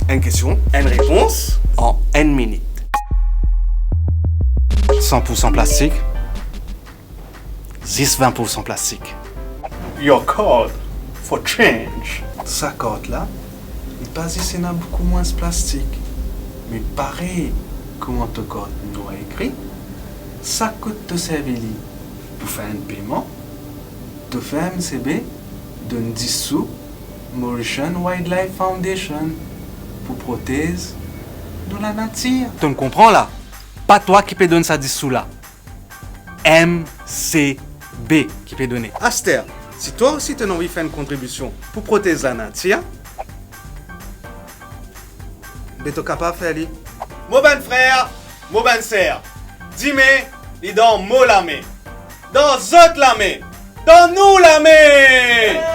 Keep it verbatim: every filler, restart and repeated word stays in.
Enn kestion, enn repons an enn minit. San pour san plastik, zis vin pour san plastik. Your card for change. Sa kart la, li pa zis ena boukou mwins plastik, me parey kouma to kart nwar egri, sak kot to servi li pou fer enn peyman, to fer M C B donn dis sou Mauritian Wildlife Foundation pou protez nou lanatir. To'nn konpran la? Pa twa ki pe donn sa dis sou la. M C B ki pe done. Aster, si twa osi to'nn anvi fer enn kontribision pou protez lanatir, be to kapav fer li. Mo bann frer, mo bann ser, dime li dan mo lame, dan zot lame, dan nou lame!